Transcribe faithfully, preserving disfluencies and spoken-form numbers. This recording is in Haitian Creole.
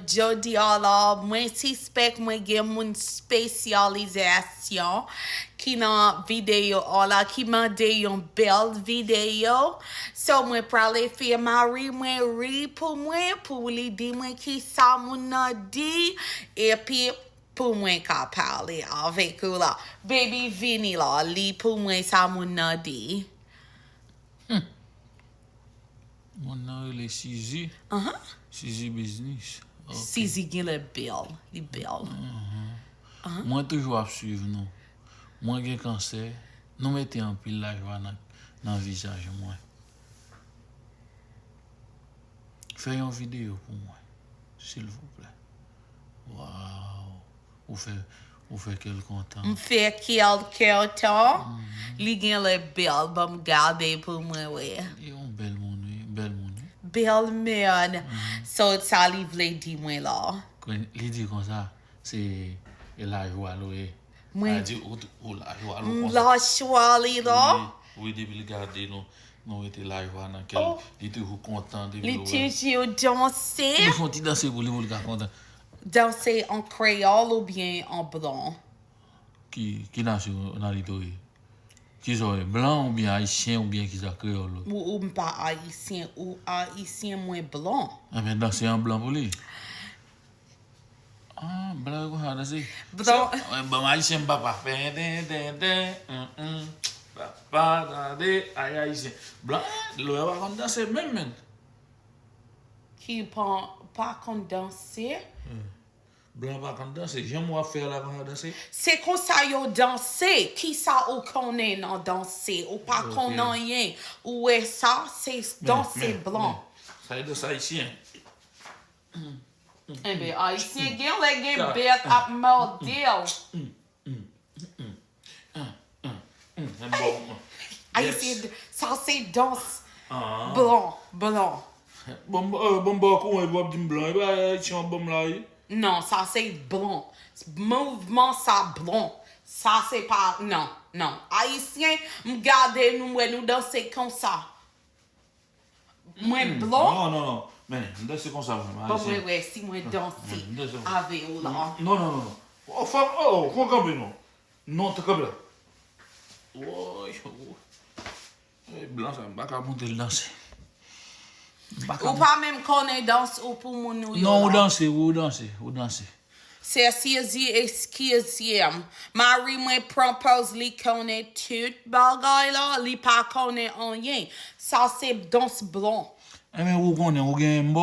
Jodi a la, mwen sispèk mwen gen moun espesyalizasyon ki nan videyo a la, ki mande yon bèl videyo. So, mwen prale fè mari mwen ri pou mwen, pou li di mwen ki sa moun nan di, epi pou mwen ka pale avèk ou la. Baby, vini la, li pou mwen sa moun nan di. Moun nan rele Sizi. Aha. Sizi Biznis. Ok. Sizi genlè bèl, li bèl. Mwen toujou ap swiv nou. Mwen gen kansè. Nou mete anpil lajwa nan, nan vizaj mwen. Fè yon videyo pou mwen, silvouplè. Waw. Ou fè, ou fè kè l kontan. M fè kè l kontan. Li genlè bèl, ban m gade pou mwen wè. Li yon bèl moun, wi. Bèl moun, wi. Bèl moun. So, sa li vle di mwen la. Kwen, li di konsa, se e lajwa l ou ye. Mwen A di ou, ou lajwa l m ou konsa. Lajwa li la. Wi, wi, depi l gade nou, nou mete lajwa nan kè l. Oh. Li toujou kontan depi Li l wè. Toujou danse. Nou fè yon ti danse pou li, pou li ka kontan. Danse an kreyòl oubyen an blan? Ki, ki nasyonalite w ye? Ki sa w ye? Blan oubyen ayisyen oubyen ki sa kreyòl ou? Ou, ou m pa ayisyen, ou ayisyen mwen blan. Enben, danse an blan pou li. Ah, blan yo konsa danse. Blan. Bon, ayisyen m papa. Ten, ten, ten, ten, mm, mm. Papa, tande, ay ayisyen. Blan, lè yo pa konn danse menm, menm. Ki pa, pa konn danse. Blan pa konn danse. Jan w ap fè la konsa danse. Se konsa yo danse. Kisa ou konnen nan danse? Ou pa Ok. Konn anyen. Ou wè sa, se danse Men, blan. Men, sa e danse ayisyen. Enben, ayisyen genlè gen Sa- bèt ap mòde l. Mm, mm, mm. Yes. Ayisyen, sa se dans Ah. Blan, blan. Bon, euh, bon, bon, kouran, epi w ap di m blan. Epi ayisyen w ap ban m la, wi. Non, sa se blan. Mouvman sa blan. Sa se pa, non, non. Ayisyen, m gade nou, m wè nou danse konsa. Mwen blan. Non, non, non. Men, m danse konsa, mwen. Bon, mwen wè si mwen danse M danse. Avè w la. Non, non, non, non. Oh, fanm, oh, kon kanpe, non. Non, te kanpe la. Woy, oh. Eh, blan sa, m pa ka montre l danse. M pa ka Ou pa menm konnen dans ou pou moun ou yo. Non, ou La. Danse, ou danse, ou danse. Sè Sizi, eskize m. Mari mwen pran pòz li konnen tout bagay la, li pa konnen anyen. Sa se dans blan. Enben, ou konnen, ou gen m bò,